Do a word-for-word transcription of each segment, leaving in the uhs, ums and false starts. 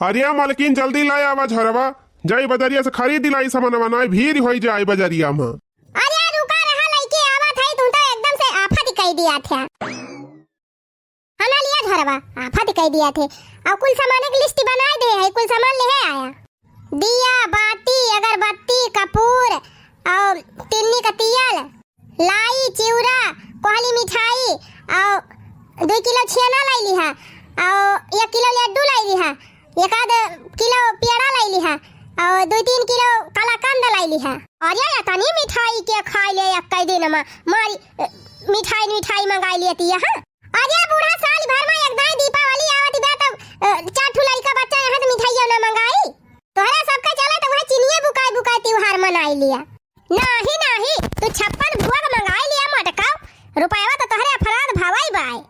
अरे मलकिन, जल्दी लाय आवा झरवा, जाई बजरिया से खरीद लाई सामानवा, नाहीं भीड़ होई जाई बजरिया मा। अरे रुका रहा, लइके आवत है, तू तो एकदम से आफत कइ दिया था। हाँ ना लिया झरवा, आफत कइ दिया थे। अउ कुल सामान के list बनाइ दे है, कुल सामान लेहे आया। दिया, बाती, अगरबत्ती, कपूर, अउ तिन्नी का तियल, लाई, चिउरा, कोहली मिठाई, अउ दुइ किलो छेना लाइ लिहा, अउ एक किलो लड्डू लाइ लिहा, एक आध किलो पेड़ा लाइ लिहा, अउ दुइ तीन किलो कलाकंद लाइ लिहा। अरे, एतनी मिठाई के खाइ ले एक्कै दिन मा, मारी, अ, मिठाई, मिठाई मंगाइ लेती है, हाँ? अरे बूढ़ा, साल भर मा एक दाईं दीपावली आवत बा, तब, अ, चार ठो लइका बच्चा यहाँ से मिठाइयो ना मंगाई। तोहरे सबके चले तो वह चिनिये बुकाई बुकाई त्योहार मनाई लिया। नाहीं, नाहीं, तू छप्पन भोग मंगाई लिया मोटका, रुपयवा तो तोहरे अफराध भावाई बाय।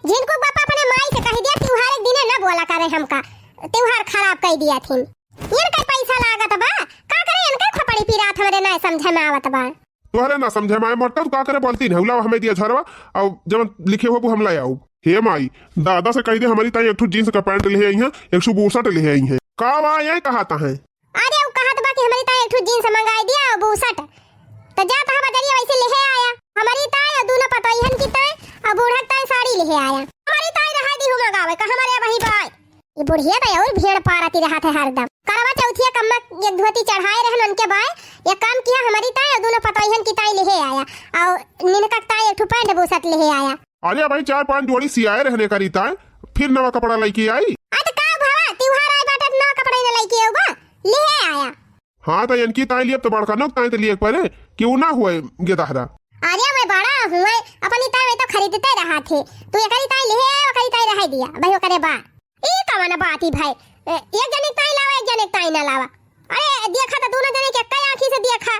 झिनकू बापा अपने माई से कहि दिया, त्योहार एक दिने न बोला करे हमका, त्योहार खराब कइ दिया थिन। इनका पैसा लागत बा, का करे इनका खोपड़ी पिरात हमरे नाहीं समझे मा आवत बा। तोहरे ना समझे मा आए मोटका, तू का करे बोलती नहीं, उलावा हमें दिया झरवा, अउ जवन लिखे होबू हम लाय आउब। हे माई, दादा से कहि दे हमरी ताईं एक ठो jeans का pant लेहे अइहैं, एक ठो बुसट लेहे अइहैं। का बा, यही कहत हैं? अरे उ कहत बा कि हमरी ताईं एक ठो jeans मंगाइ दिया अउ बुसट। त जात हा बजरिया वइसे लेहे आया। हमरी ताईं अउ दूनो पतोहियन की ताईं अउ बूढ़ा की ताईं साड़ी लेहे आया। हमरी ताईं रहाई दिहु मंगावे का, हमरे अबहीं बाय। ई बुढ़िया त अउर भेड़ पारती रहत है हरदम। करवा चौथिया कम्मा एक धोती चढ़ाए रहन उनके बाय, एक काम किहा हमरी ताईं अउ दूनो पतोहियन की ताईं लेहे आया, अउ निनका की ताईं एक ठो pant बुसट लेहे आया। अरे भाई, चार पांच जोड़ी सियाए रहने करी ताईं, फिर नवा कपड़ा लइके आई। आ त का भवा, त्योहार आए बाटे त नवा कपड़ा ही न लइके आउबा, लेहे आया। हाँ, त इनकी ताईं लियब त बड़का नोक ताईं त लिये के परे, क्यों ना हुए गेदहरा। अरे मैं बड़ा हुए, अपनी ताईं मैं तो खरीदते रहा थे। तू एकरी ताईं लिहे आया, ओकरी ताईं रहे दिया, भाई ओकरे बा। ई कवन बात ही भाई? ए, एक जने के ताईं लावा, एक जने के ताईं ना लावा। अरे देखा त दूनो जने के एक्कै आँखी से देखा।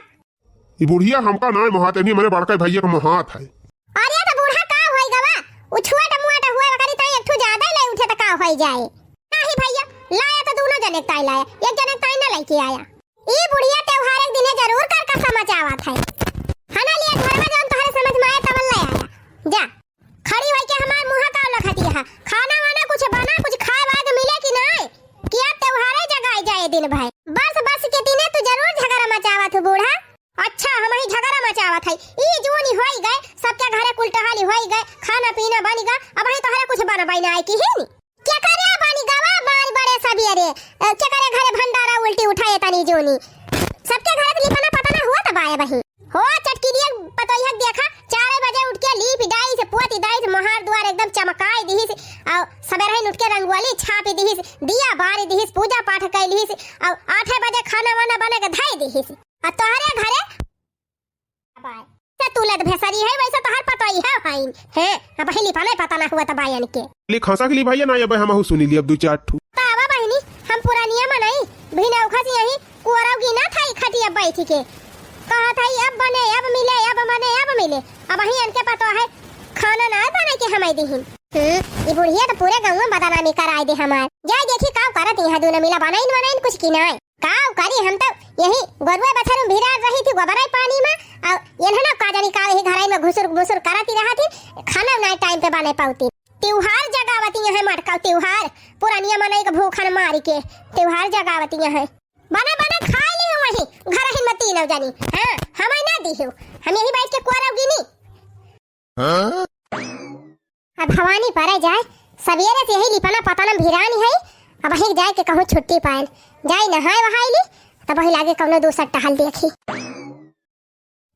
ई बुढ़िया हमका नाहीं मोहात, इन्हीं मेरे बड़का भइया का मोहात है। अरे त बूढ़ा का होई गवा? उ छोट मोट हुए, ओकरी ताईं एक ठो ज्यादा ले उठे त का होई जाए? नाहीं भइया, लाया त दूनो जने के ताईं लाया, एक जने के ताईं ना लइके आया। ई बुढ़िया त्योहार एक दिने जरूर कर का समझ आवत है। हना लिया घरवा जौन तोहरे समझ मा आए तवन ले आया। जा, खड़ी होई के हमार मुँह का लखती है। खाना वाना कुछ बना, कुछ खाए वाए के मिले कि नाहीं? कि अब त्योहारे जगाए जाए दिन भर। बस बस के दिने तू जरूर झगड़ा मचावत हो बूढ़ा। अच्छा, हमहीं झगड़ा मचावत है। ई जूनी होई गए, सबके घरे कुल टहली होई गए, खाना पीना बनी गा, अबहीं तोहरे कुछ बनबै ना आए कि ही नी? केकरे बनी गवा मार बड़े सबियरे, अ, केकरे घरे भंडारा उल्टी उठाए तनी जूनी। सबके घरे त लिपना पतना हुआ त बाय बही। हो चटकिनिया पतोहिया देखा, चारे बजे उठ के लीप डाइस, पोत डाइस, मोहार दुआर एकदम चमकाए दिहिस, अउ सबेरहिन उठ के रंगोली छाप दिहिस, दिया बार दिहिस, पूजा पाठ कइ लिहिस, अउ आठे बजे खाना वाना बने के धइ दिहिस। आ तोहरे घरे बाय। से तू लद भेसरी है, वैसे तोहर पतोहिया है, हैं? अबहीं लिपना पतना हुआ त बायन के। ले खसा के ली भइया ना, अबे हमहू सुनी ली अब दू चार ठू। त आवा बहिनी, हम पुरानिया मनई, भिनौखा से यहीं कोरव गिना था ई खटिया बैठ के। कहत है, "अब बने, अब मिले, अब बने, अब मिले।" अबहीं इनके पतोहे खाना ना बने के हमें दिहिन। हम्म, ई बुढ़िया त पूरे गाँव मा बदनामी कराए दे हमार। जाए देखी का करत यहाँ दूनो मिला, बनाइन वनाइन कुछ कि नाय। का करी, हम त यही गोरुआ बछरू मा भिरार रही थी, गोबराई पानी मा, अउ इन्हना का जानी का यही घराई मा घुसुर मुसुर करत ही रहा थी, खाना ना टाइम पे बने पाउती। त्योहार जगावती यहाँ मटकाऊ त्योहार, पुरानिया मनई के भूखन मारी के त्योहार जगावती यहाँ। बने बने खाई ली वही घरहिन मा तीनों जनी। हाँ, हमें ना दिहु, हम यही बैठ के कोरव गिनी। हाँ? अब भवानी परे जाए, सबेरे से यही लिपना पतना मा भिरानी है, अबहीं जाए के कहूँ छुट्टी पाएन, जाए नहाए वहाए ली, तब वही लागे कौनो दूसर टहल देखी।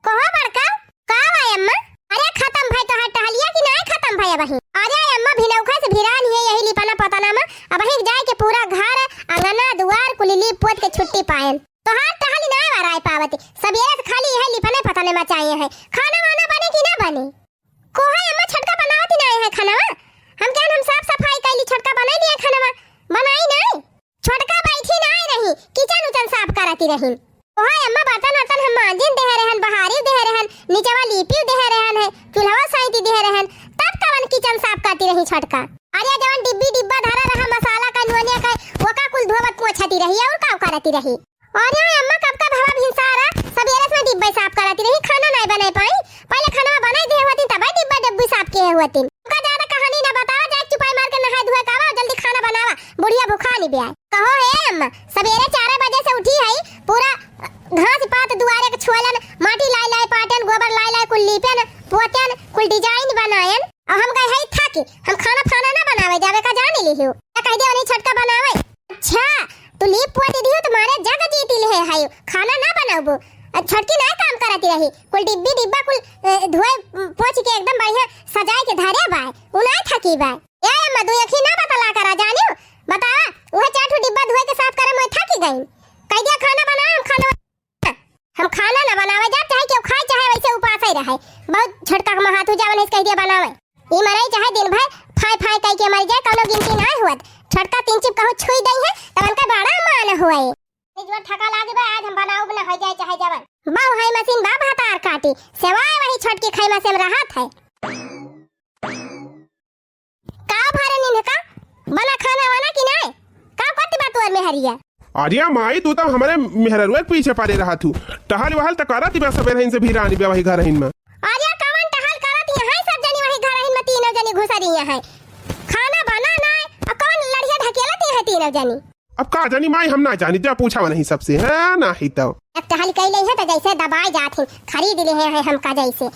कहो बड़का, का बा अम्मा? अरे खतम भई तोहार टहलिया कि नाय खतम भई अबहीं? अरे अम्मा भिनौखा से भिरानी है यही लिपना पतना मा, अबहीं जाए के पूरा घर, अंगना, दुआर कुल लीप पोत के छुट्टी पाएन। तोहार टहली नाय बराए पावत, सबेरे से खाली यही लिपने पतने मचाए है। खाना वाना बने कि ना बने? कोहा अम्मा छोटका बनावत ही नाय है खानवा। हम कहन हम साफ सफाई कइली, छोटका बनाई लिया खानवा। बनाई नाय। छोटका बैठी नाय रही, किचन उचन साफ करत ही रही। कोहा अम्मा बर्तन वर्तन हम मांजिन देहे रहन, बहारी देहे रहन, निचवा लीपी देहे रहन है, चूल्हवा साइती देहे रहन, तब कवन किचन साफ करती रही छोटका। अरे जवन डिब्बी डिब्बा धरा रहा मसाला का, नोनिया का, ओका कुल धोवत पोछती रही अउर का करती रही। अरे अम्मा, कब का भवा भिनसारा, सबेरे से डिब्बे साफ करती रही, खाना नाय बनाए पाई। पहिले खाना बनाए दे होती, तब डिब्बा डिब्बी साफ किहे होती। का ज्यादा कहानी ना बतावा, जाए चुपाई मार के नहाए धोए के आवा, जल्दी खाना बनावा, बुढ़िया भुखा नहीं ब्याय। कहो हे अम्मा, सबेरे चार बजे से उठी है, पूरा घास पात दुआरे के छोलन, माटी लाई लाई पाटन, गोबर लाई लाई कुल लीपन, पोतन, कुल design बनायन। अब हम गए है थाकी, हम खाना फाना ना बनावे जावे का जान लिहियो। या कह दे नहीं छोटका बनावे। अच्छा, तू लीप पोत दियो तुम्हारे जग जीती ले है, खाना ना बनाबो। अब छोटकी ना काम करती रही, कुल डिब्बी डिब्बा कुल, ए, धोए, पोछ के एकदम बढ़िया सजाए के धरे बाय, उ ना थकी बाय। ए अम्मा, दू अखी ना बतला करा जानियो, बतावा, उहे चार ठो डिब्बा धोए के साफ करे में थकी गई। कह दिया खाना बना, हम खाना हम खाना ना बनावे जाब, चाहे केहू खाए, चाहे वैसे उपास ही रहे। बहुत छोटका के हाथ हो जावन है, कह दिया बनावे। ई मरई चाहे दिन भर फाय फाय कह के मर जाए, कौनो गिनती ना हुअत। छोटका तीन चिप कहूँ छुई दई है, तब उनका बड़ा मान हुए। जो ठका लागे बा, आज हम बनाऊ ना हो जाए चाहे जवन। बाऊ है मशीन बा भातार काटी, सेवाए वही छोटकी खैमा से हम रहत है। का भरे नींद का? बना खाना वाना कि नाय? का करती बा तोर मेहरिया? अरे माई, तू तो हमरे मेहररुआ के पीछे पड़े रहत हू। टहल वहल त करत बा सबेरहिन से भी रानी बा वही घरहिन में। अरे कवन टहल करत यहाँ सब जनी वही घरहिन में तीनों जनी घुसरी यहाँ। खाना बना नाय, और कवन लड़िया ढकेलत यहाँ तीनों जनी? अब का जानी माई, हम ना जानी, जा पूछा नहीं सबसे, है ना ही तो। एक टहल कई ले है तो जैसे दबाए जात ही, खरीद ले है, है हमका जैसे।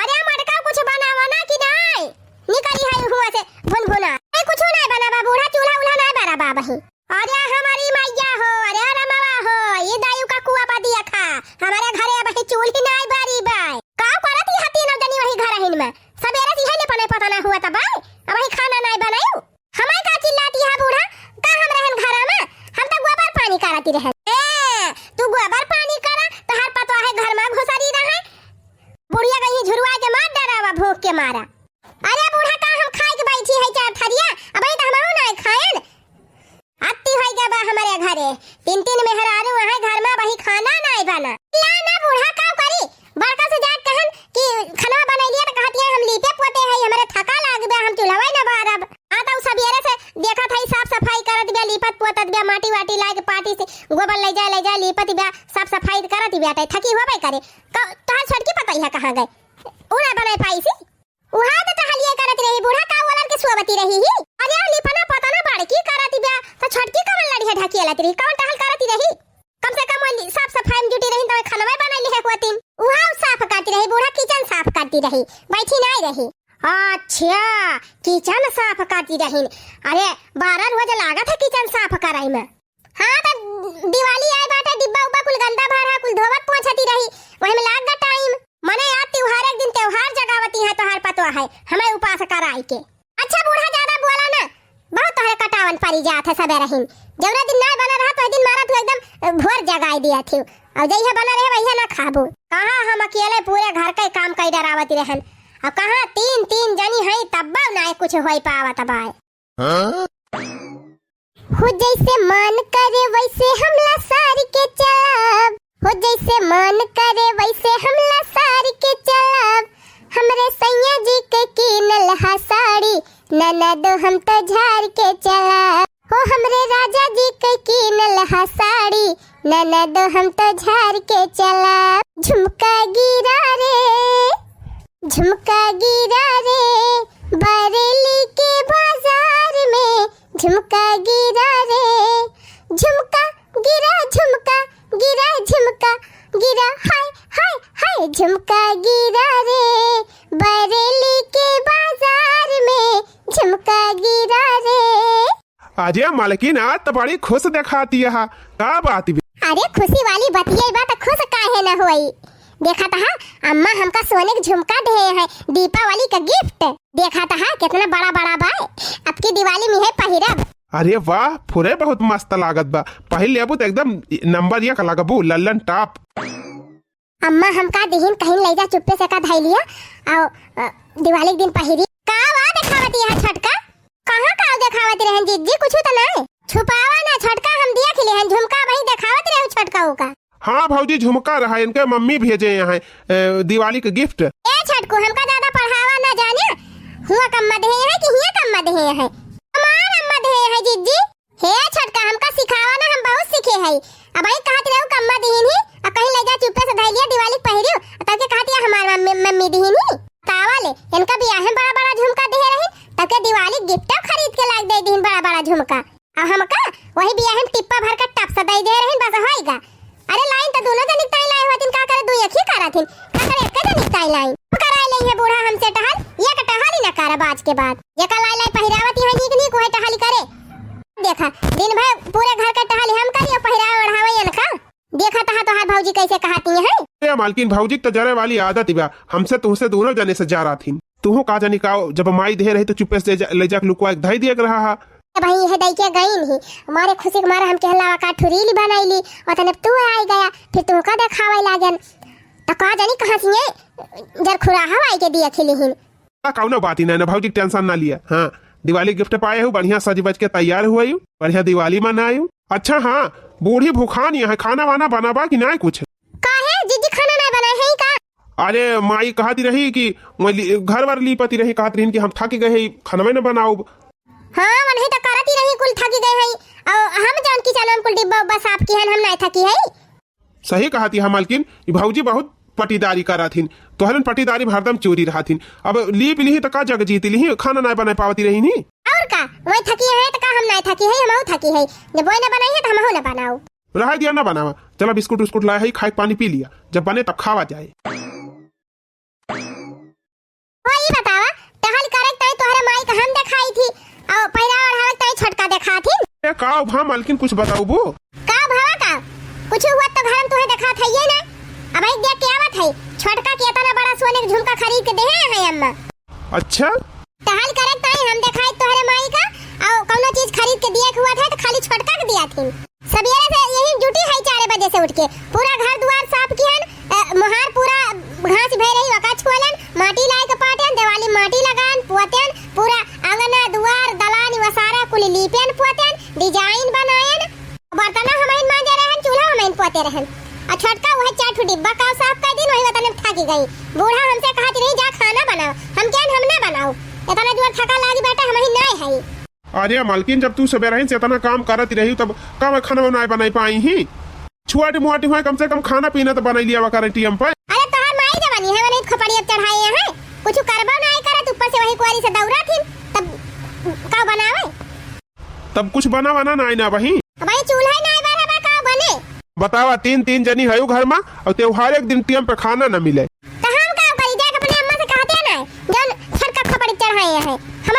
अरे मटका कुछ बनावा ना कि नाय? निकली है हुआ से भुनभुना। ए, कुछ नाय बनावा बूढ़ा, चूल्हा उल्हा नाय बराबा बही। अरे हमारी मैया हो, अरे रमवा हो, ये दायु का कुआ बा दिया खा। हमारे घरे अबही चूल्ही नाय बारी बाय। का करत ही हती नौ जनी वही घरहिन में? सबेरे से इहे ले पने पता ना हुआ त बाय। अबही खाना नाय बनायू। हमारे का चिल्लाती है बूढ़ा? का हम रहन घरा में? हम तो गोबर पानी करती रहन। ए, तू गोबर पानी करा, तोहार पतोह है घर में घुसरी रहे। बुढ़िया कहीं झुरवा के मार डरावा भूख के मारा। अरे बूढ़ा, का हम खाए के बैठी है चार थरिया? अबे तो हमहू ना खाएन। अत्ती होई गया बा हमारे घरे। तीन तीन मेहरारू वहाँ घर में वही खाना नाय बना। ला ना बूढ़ा, का करी? बड़का से जाके कहन कि खाना बनाई लिया तो कहती है हम लीपे पोते है, हमारे थका लाग बा, हम चूल्हा ना बारब। हाँ तो सबेरे से देखत है साफ सफाई करत बा, लीपत पोतत बा, माटी वाटी लाए के पाटी से गोबर ले जाए, ले जाए लीपत बा, साफ सफाई करत बा, तो थकी होबे करे। क-, तोहार छोटकी पतोहिया कहाँ गए? उ ना बनाए पाई सी। उहा तो टहलिए करत रही, बूढ़ा का ओलन के सोवती रही ही। अरे लिपना पतना बड़की करत बा, तो छोटकी कवन लड़िया ढकियालत रही, कवन टहल करत रही? कम से कम वो साफ सफाई में जुटी रही, तो खाना में बनाई लिहे होतिन। उहा साफ करती रही, बूढ़ा किचन साफ करती रही, बैठी नहीं रही। अच्छा, किचन साफ करती रही। अरे बारह रोज लागत है किचन साफ कराई में। हाँ, त दिवाली आए बाटे, डिब्बा उब्बा कुल गंदा भर है, कुल धोवत पोंछती रही, वही में लाग गा टाइम। मने यार, त्योहार एक दिन त्योहार जगावती है तोहार पतोह है, हमें उपास कराई के। अच्छा बूढ़ा, ज्यादा बोला ना, बहुत तोहरे कटावन परी जात है सबेरहिन। जौना दिन ना बना रहा, तो दिन मारा तू एकदम, अ, भोर जगाई दिया थी। और जइहे बना रहे, वही ना खाबू। कहाँ हम अकेले पूरे घर के काम कई डरावती रहन, और कहाँ तीन तीन जनी है, तब्बा ना कुछ होई पावत बाय। हाँ? हो जैसे मान करे वैसे हम लसार के चलब, हो जैसे मान करे वैसे हम लसार के चलब। हमरे सैया जी के कीनल हा साड़ी, ननदो हम तो झार के चलब। हो हमरे राजा जी के कीनल हा साड़ी, ननदो हम तो झार के चलब। झुमका गिरा रे, झुमका गिरा रे, बरेली के बाजार में झुमका गिरा रे, झुमका गिरा, झुमका गिरा, झुमका गिरा, हाय, हाय, हाय, झुमका गिरा रे, बरेली के बाजार में झुमका गिरा रे। अरे मालकिन, आज तो बड़ी खुश देखाती है, का बात बे? अरे खुशी वाली बतिया बा, तो खुश काहे न होई? देखा तहा अम्मा हमका सोने के झुमका दे है, दीपावली का गिफ्ट। देखा तहा कितना बड़ा बड़ा बा, अब की दिवाली में है पहिरब। अरे वाह, फुरे बहुत मस्त लागत बा, पहिर लेबू तो एकदम नंबर एक लगबू, लल्लन टॉप। अम्मा हमका दिहिन कहीं ले जा, चुप्पे से का धई लिया, और, अ, दिवाली के दिन पहिरी। का वा देखावती है छोटका? कहाँ का देखावती रहन जीजी, कुछ तो नहीं? छुपावा ना छोटका, हम देख लिहन झुमका वही देखावत रहे छोटका का। हाँ भौजी, झुमका रहा, इनके मम्मी भेजे यहाँ, अ, दिवाली के गिफ्ट। ए छोटकू, हमका ज्यादा पढ़ावा ना जाने, हुआ कम्मा देहे है कि हिया कम्मा देहे है? हमार अम्मा देहे है जीजी। हे छोटका, हमका सिखावा ना, हम बहुत सीखे हई। अबही कहत रहू कम्मा दिहिन ही, आ कहीं ले जा चुप्पे से धई लिया, दिवाली के पहिरियो, आ तब के कहत या हमार मम्मी, मम्मी दिहिन ही। बतावा ले, इनका बियाहे में बड़ा बड़ा झुमका दिहे रही, तब के दिवाली गिफ्ट खरीद के लाग दे दिहिन बड़ा बड़ा झुमका। अब हम वही बियाहे में टिप्पा भर के टप से दइ दे रहिन, बस होइगा। अरे लाइन त दुनो जनिक ताई लाए होतिन, का करे दुइ अखी करत हिन, का करे एक्के जनिक ताई लाइन। कराए लेइहैं बूढ़ा हमसे टहल, एक टहल ही न करब आज के बाद। जेका लाई लाई पहिरावत हैं नीक नीक, उहै टहल करे। देखा, दिन भर पूरे घर के टहल हम करी अउ पहिरावे ओढ़ावे इनका। देखा तहा तोहार भौजी कैसे कहती हैं। ए मालकिन, भौजी क त जरे वाली आदत बा, हमसे तुहसे दुनो जने से जरात हिन। तुहू का जानी का, जब माई देहे रही त चुप्पे से जा, ले जाके लुकवा के धई दिए के रहा हा। ए भाई, यह दई के गईन ही, मारे खुशी के मारे हम कहला का ठुरीली बनाई ली, और तने तू आई गया, फिर तू का देखावे लागन। त का जानी कहाँ से ये जर खुराहा आई के दिया खिली हिन। आ, कौनो बात ही नहीं ना भौजी, tension ना लिया। हाँ, दिवाली gift पाए हो, बढ़िया सज बज के तैयार हुए हो, बढ़िया दिवाली मनाए हो। अच्छा हाँ, बूढ़ी भूखान यहाँ खाना वाना बनाबा कि नहीं कुछ? काहे, जीजी खाना नहीं बनाए हैं का? अरे माई कहती रही कि मैं ली-, घर वर लीपती रही, कहत रही कि हम थकी गए हैं, खाना में न बनाओ। हाँ, वनही तो करती रही, कुल थकी गए हैं। और हम जान की चलन कुल डिब्बा उब्बा साफ की हन, हम नहीं थकी है। सही कहती है मालकिन, ई भौजी बहुत पटीदारी करत हिन। तोहरन पटीदारी में हरदम चूरी रहत हिन। अब लीप लिही त का जग जीत लिही, खाना नाय बनाय पावती रही नी। और का, वही थकी है त का हम नाय थकी है, हमहू थकी है। जब वही ना बनाई है त हमहू ना बनाओ। रह दिया ना बनावा, चला बिस्कुट उस्कुट लाया है, खाए पानी पी लिया, जब बने तब खावा जाए। ओ, ई बतावा, टहल करे ताई तोहरे माई का हम देखाई थी, और पहिरा ओढ़ावे ताई छोटका देखा थी। ए, का भा मालकिन, कुछ बताउबू? का भवा का? कुछ हुआ तो घर में तुहे देखा था ये ना। अब एक देख के आवत है, छोटका के इतना बड़ा सोने के झुमका खरीद के देहे है अम्मा। अच्छा? टहल करे ताई हम देखाई तोहरे माई का, और कौनो चीज खरीद के दिए के हुआ था तो खाली छोटका के दिया थी। सबेरे से यही जुटी है, चार बजे से उठ के पूरा घर दुआर साफ किहन, अ, मोहार पूरा घास भय रही, वका छुअलन, माटी लाए के पाटेन, देवाली माटी लगान, पोतेन, पूरा आंगना, दुआर, दलान, वसारा कुल लीपेन, पोतेन, design बनाएन, बर्तन हमइन मांजे रहन, चूल्हा हमइन पोते रहन। आ छोटका वह चार ठो डिब्बा का साफ कर दिन, वही वतन में थाकी गई। बूढ़ा हमसे कहत रही, "जा खाना बनाओ।" हम कहन, "हम ना बनाओ, इतना जोर थका लागी बेटा, हम ही नाय है।" अरे मालकिन, जब तू सबेरहिन से इतना काम करत रही, तब का मैं खाना नाय बनाई पाई ही? छोटी मोटी हुए, कम से कम खाना पीना तो बनाई लिया करें टीएम पर। अरे तोहार माई जवानी है, वने खोपड़ी अब चढ़ाए हैं, कुछ करबो नाय करत, ऊपर से वही कुआरी से दौड़ा थी, तब का बनावे? तब कुछ बना बना नाय ना बही। भाई चूल्हा नाय बरा बा, का बने? बतावा, तीन तीन जनी है घर में और त्योहार एक दिन टीएम पे खाना न मिले। तो हम का करी, जाके अपने अम्मा से कहते हैं ना, जौन छोटका खोपड़ी चढ़ाए हैं, हम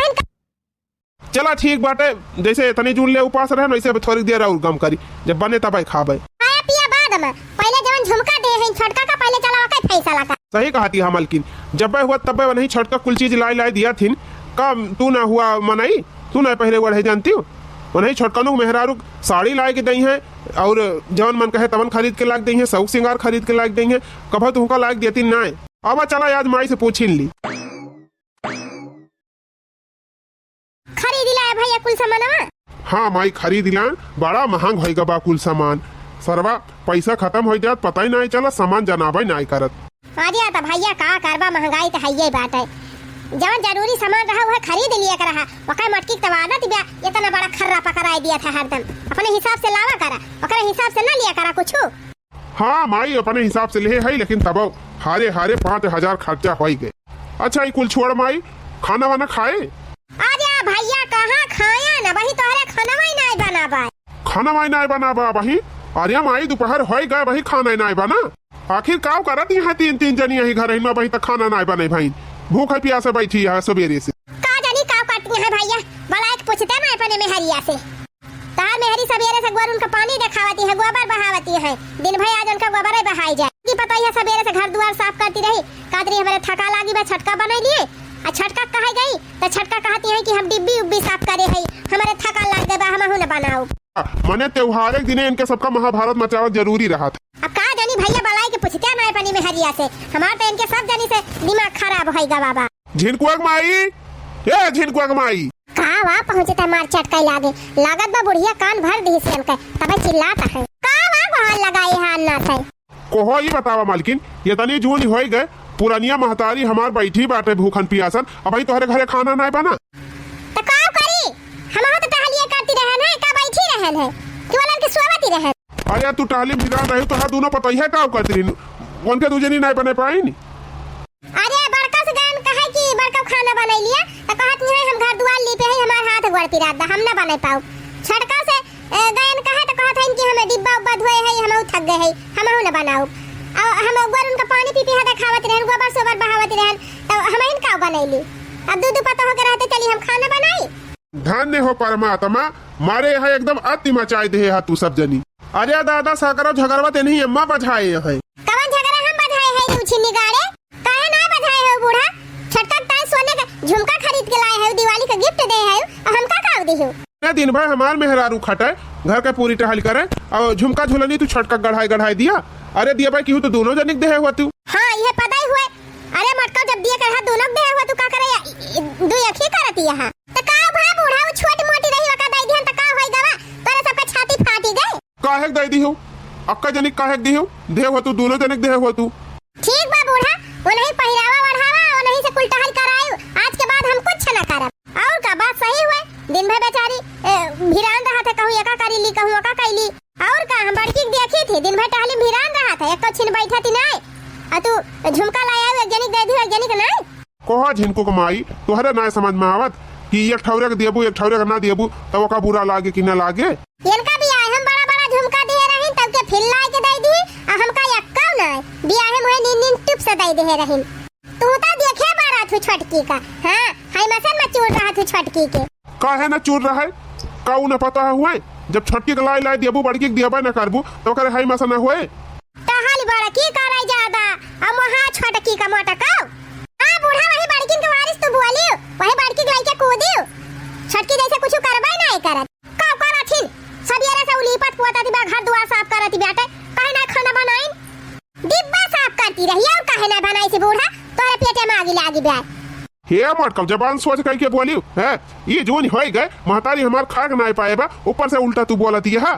चला ठीक बाटे, जैसे इतनी जून ले उपास रहे, वैसे अब थोड़ी देर और गम करी, जब बने तब खाबे। खाया पिया बाद में, पहले जवन झुमका दे हैं छोटका का, पहले चला ओके फैसला कर। सही कहती है मलकिन, जब हुआ तब वही छोटका कुल चीज लाई लाई दिया थिन। का तू ना हुआ मनई, तू ना पहले ओढ़े जानती हो, वही छोटकनों मेहरारू साड़ी लाई के दई हैं और जवन मन कहे तवन खरीद के लाग दई हैं, शौक सिंगार खरीद के लाग दई हैं, कभो तुमका लाग देती ना। अब चला आज माई से पूछिन ली। खरीद लाए भैया कुल सामानवा? हाँ माई, खरीद लाए। बड़ा महंग होई गा बा कुल सामान। सरवा पैसा खतम होई जात, पता ही नाहीं चला, सामान जनाबे नाहीं करत। अरे त भैया का करबा, महंगाई त हइये बाटे। जवन जरूरी सामान रहा उहे खरीद लिया के रहा, ओकर मटकी के तब आदत बिया, इतना बड़ा खर्रा पकड़ाई दिया था हरदम। अपने हिसाब से लावा करा, ओकरे हिसाब से ना लिया करा कुछु। हाँ माई, अपने हिसाब से लेहे हई, लेकिन तबो हारे हारे पाँच हजार खर्चा होई गए। अच्छा, ई कुल छोड़ माई, खाना वाना खाए? अरे भैया, कहाँ खाया न, वही तोहरे खाना ही नाय बना बा। खाना वाई नाय बना बा वही? अरे माई, दोपहर होई गए, वही खाना ही नाय बना। आखिर काव करत यहाँ तीन तीन जनी यही घर में, वही तक खाना नाय बने भाई, भूख है प्यासे बैठी है सबेरे से। का जानी काव करती हैं भैया, बलाए के पूछते मैं अपने मेहरिया से। तहार मेहरी सबेरे से गोरुन का पानी देखावती है, गोबर बहावती है, दिन भर आज उनका गोबर ही बहाई जाए। की पता है सबेरे से घर दुआर साफ करती रही, कहत रही हमरे थका लागी बा, छोटका बनाई लिए। आ छोटका कहे गई तो छोटका कहती है कि हम डिब्बी उब्बी साफ करे है, हमरे थका लाग गए बा, हमहू न बनाओ। मने त्योहार के दिने इनके सबका महाभारत मचावल जरूरी रहा था। अब का जानी भैया, बलाई के पूछते ना अपनी मेहरिया से, हमार तो इनके सब जानी से दिमाग खराब होई गा बाबा। झिनकुआ के माई, ए झिनकुआ के माई। का वा पहुँचे त मार चटकाई लागे, लागत बा बुढ़िया कान भर दिही से इनके, तबे चिल्लात है। का वा गोहार लगाई है अन्ना से। कोहो ई बतावा मालकिन, ये तनी जून होई गए, पुरनिया महतारी हमार बैठी बाटे भूखन पियासन, अबही तोहरे घरे खाना नाय बना। त का करी, हमहू तो टहलिए करती रहन है, का बैठी रहन है, कि वालन के सोवती रहन। अरे तू टहली में बिगाड़ रही, तोहार दोनों पतोहिया का करती रही, उनके दू जनी नाय बने पाइन। अरे बड़का से गन कहे कि बड़का खाना बनाई लिया, त कहत नहीं है हम घर दुआर लीपे है, हमार हाथ गोड़ पिरात बा, हम ना बनाई पाऊ। छोटका से, ए, गए है, हमहू न बनाउब। अब हम अगुअर उनका पानी पी पी हाथे खावत रहन, गोबर सोबर बहावत रहन, तब हमहिन का बनैली? अब दू दू पतोह के रहते चली हम खाना बनाई? धन्य हो परमात्मा, मारे यहाँ एकदम अति मचाई देहे हा तू सब जनी। अरे दादा, सगरो झगरवा तेनही अम्मा बझाए हैं। कवन झगरा हम बझाए हैं रे उछिन्नी गाड़े? काहे ना बझाए हो बूढ़ा? छोटका ताई सोने के झुमका खरीद के लाए है, दिवाली का गिफ्ट दे है, और हमका का दे हो? ए दिन भर हमार मेहरारू खटे, घर के पूरी टहल करे, और झुमका झुलनी तू छोटका गढ़ाई गढ़ाई दिया। अरे दिया भाई, केहू तो दोनों जनिक देहे हुआ तू। हाँ, ये पता ही हुए। अरे मटका जब दिए के रहा, दोनों के देहे हुआ तू का करे? या, ई, ई, दू एक ही करती यहाँ। तो का भा बूढ़ा, वो छोट मोटी रही, वका दई दिहन, तो का होई गवा? तोरे सबका छाती फाटी गई। काहे के दई दिहू? अक्का जनिक काहे के दिहू? देहे हुआ तू, दोनों जनिक देहे हुआ तू। ठीक बा बूढ़ा, वो नहीं पहिरावा ओढ़ावा, वो नहीं से कुल टहल करायु। आज के बाद हम कुछ न करब। और का बात सही हुए, दिन भर बेचारी, ए, भिरान रहत है, कहूँ एका करी ली, कहूँ ओका कई ली। और का, हम बड़की के देखी थी, दिन भर टहली भिरान रहत है, एको छिन बैठत ही नाय। आ तू झुमका लाए आयु, एक जनिक दे दिहु, एक जनिक नाय। कहो झिनकू के माई, तोहरे नाय समझ में आवत कि एक ठौरे के देबू, एक ठौरे के ना देबू, तब ओका बुरा लागे कि ना लागे? इनका बियाहे में बड़ा बड़ा झुमका दिहे रहिन, तब के फिर लाए के दे दी, आ हमका एक्का नाय। बियाहे में नीन नीन टिप से दे दिहे रहिन। तू तो देखे बारा थू छोटकी का। हाँ, हाई मसन में चूर रहा थू छोटकी के। काहे ना चूर रहा है? का उ न पता हुए? जब छोटकी के लाई लाई देबू, बड़की के देबे न करबू, तो ओकरे हाई मसन हुए? तहाली बड़की करे ज्यादा, आ मोहा छोटकी का मोटकाओ। हाँ बूढ़ा, वही बड़किन के वारिस तू बोलियो, वही बड़की के लइके कूदियो। छोटकी जैसे कुछ करबे नहीं करत। का करथिन? सबेरे से उलीपत पोतत बा, घर दुआर साफ करत बाटे, काहे ना खाना बनाइन? डिब्बा साफ करती रही और काहे ना बनाई से बूढ़ा, तोहरे पेटे में आगी लागी बा। हे मटकम, जबान सोच कह के बोलियो, है? ये जोन होई गए, महतारी हमार खाए के नाय पाए बा, ऊपर से उल्टा तू बोलत ये हा।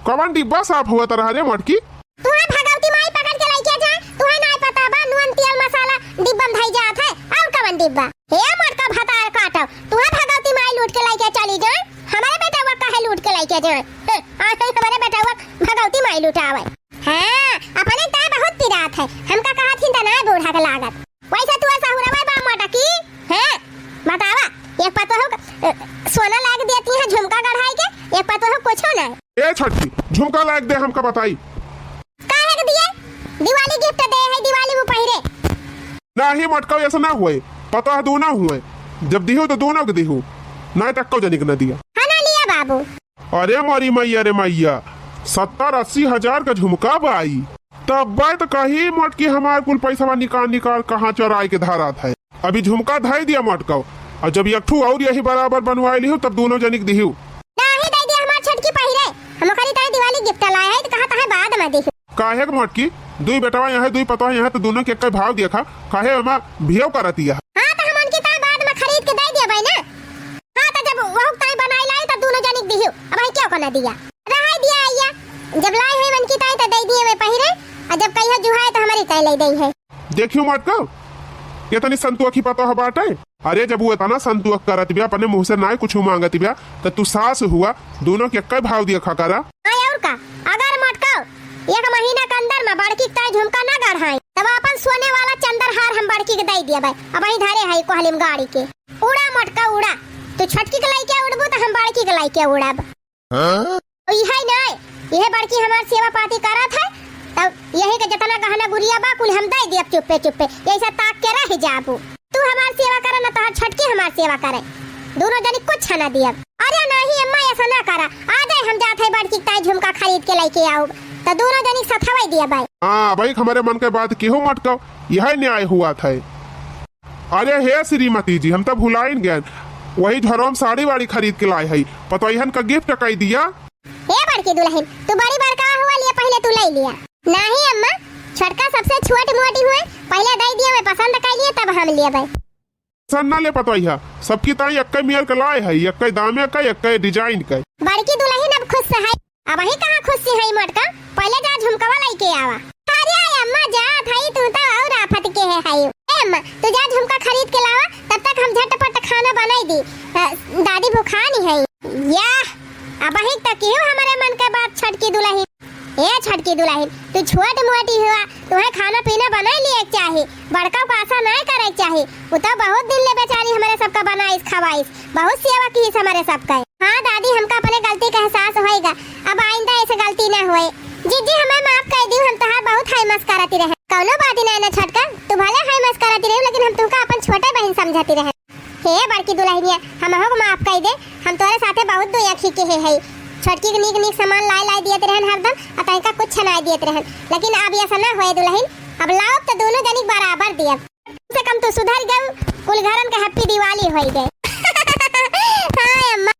कवन डिब्बा साफ हुआ तरह रे मटकी? तुहे भगवती माई पकड़ के लइके जाए, तुहे नाय पता बा, नून, तेल, मसाला डिब्बा में धई जात है, और कवन डिब्बा? हे मटका भतार काटो, तुहे भगवती माई लूट के लइके चली जाए, हमारे बेटवा काहे लूट के लइके जाए? हैं, आज तक हमारे बेटवा भगवती माई लुटावे। हाँ, अपने ताय बहुत पिरात है, हमका कहत हिन त नाय बूढ़ा के लागत। वैसे तू सहुरवा बा मटकी, हैं? बतावा, एक पतोह क-, अ, सोना लाग देती है झुमका गढ़ाई के, एक पतोह कुछो ना। ए छोटकी, झुमका लाग दे हमका बताई। काहे के दिए? दिवाली गिफ्ट दे है, दिवाली में पहिरे। नाही मटका, ऐसा ना हुए, पतोह दोनों हुए, जब दिहू तो दोनों के दिहू, ना तक्को जनिक ना दिया। हाँ ना लिया बाबू। अरे मोरी मैया रे मैया, सत्तर अस्सी हजार का झुमका बाई। तब तो कही मोट कि हमार कुल पैसवा निकाल निकाल कहाँ चोराई के धरात है। अभी झुमका धई दिया मटकाओ, और जब एक ठू और यही बराबर बनवाई लिहू तब दोनों जनिक दिहू। नाही दे दिया हमार छोटकी पहिरे, हम ओकरी ताई दिवाली गिफ्ट लाए है तो कहा ताहे बाद में दिहू। काहे के मोटकी, दुई बेटवा यहाँ, दुई पतवा यहाँ, तो दोनों के एक भाव देखा, काहे ओमा भियो करत हिया? हाँ, तो हम उनकी ताई बाद में खरीद के दे दिया भाई ना। हाँ, तो जब वहू ताई बनाई लाई, तो दोनों जनिक दिहू। अब भाई क्यों को ना दिया? रहाई दिया आइया, जब लाई है उनकी ताई, तो दे दिए मैं पहिरे, और जब कहियो जुहाए, तो हमारी ताई ले दे है। देखियो मटका, कितनी संतुआ की पतवा बाटे। अरे, जब वो इतना संतुआ करत बिया, अपने मुँह से नाय कुछ मांगत बिया, तो तू सास हुआ, दोनों के एक भाव दिया खा करा। हाँ, और का? अगर मटका एक महीना के अंदर में बड़की के ताई झुमका ना गढ़ाई, तब अपन सोने वाला चंद्रहार हम बड़की के दे दिया भाई। अब वही धरे है कोहली में गाड़ी के। उड़ा मटका उड़ा, तू छोटकी के लइके उड़बू तो हम बड़की के लइके उड़ब। हाँ? इहे ना, इहे बड़की हमार सेवा पाती करत है, तब यही के जितना गहना गुरिया बा कुल हम दे दियब चुप्पे चुप्पे, ऐसा ताक के रह जाबू। तू हमार सेवा करे ना तोहर छोटकी हमार सेवा करे, दोनों जनी कुछ ना दियब। अरे नाही अम्मा, ऐसा ना करा, आ जाए हम जात है बड़की ताई झुमका खरीद के लेके आऊब, तो दोनों जनी सथवाई दिया भाई। हाँ भाई, हमारे मन के बात केहू मटकाओ, यह न्याय हुआ था। अरे हे श्रीमती जी, हम तो भुलाइन गए, वही झरोम साड़ी वाड़ी खरीद के लाए है, पतोहियन का गिफ्ट कई दिया। हे बड़की दुल्हन, तू बड़ी बड़का हुआ लिए, पहले तू ले लिया। नाही अम्मा, छोटका सबसे छोट मोटी हुए, पहले दे दिया, मैं पसंद कर लिए तब हम लिए भाई। पसंद ना ले पतोहिया, सबकी ताई एक्के मेर के लाए है, एक्के दामे का, एक्के डिजाइन का। बड़की दुल्हन अब खुश है, अब ही कहाँ खुश है मोटका, पहले जा झुमकवा लेके आवा। अरे अम्मा जा भाई, तू तो और आफत के है, है। ए अम्मा, तू जा झुमका खरीद के लावा, तब तक हम झटपट खाना बनाई दी। अ, दादी भुखानी है। या, अब ही तक ही हमारे मन के बात छोटकी दुल्हन। ए छोटकी दुल्हन, तू छोट मोटी हुआ, तुम्हें खाना पीना बनाई लिए के चाही, बड़का का आशा नहीं करे के चाही। वो तो बहुत दिन ले बेचारी हमारे सबका बनाइस खवाइस, बहुत सेवा की हमारे सबका। हाँ दादी, हमका अपने गलती का एहसास होएगा, अब आइंदा ऐसे गलती ना होए। जीजी, हमें माफ कइ दियो, हम तोहार बहुत हाई मस्करती रहे। कउनो बात ही नाहीं ना छोटका, तू भले हाई मस्करती रहे, लेकिन हम तुमका अपन छोटे बहिन समझती रहे। हे बड़की दुलहिनिया, हमहू को माफ कइ दे, हम तोरे साथे बहुत दुई अखी के हे हई। छोटकी के नीक नीक सामान लाइ लाइ दियत रहन हरदम, अ तनिका कुछ नाहीं दियत रहन, लेकिन अब ऐसा ना होए दुलहिन, अब लाओ तो दुनो जनी के बराबर दियब। कम से कम तू सुधर गउ, कुल घरन के happy दिवाली होइ गए। हाँ अम्मा।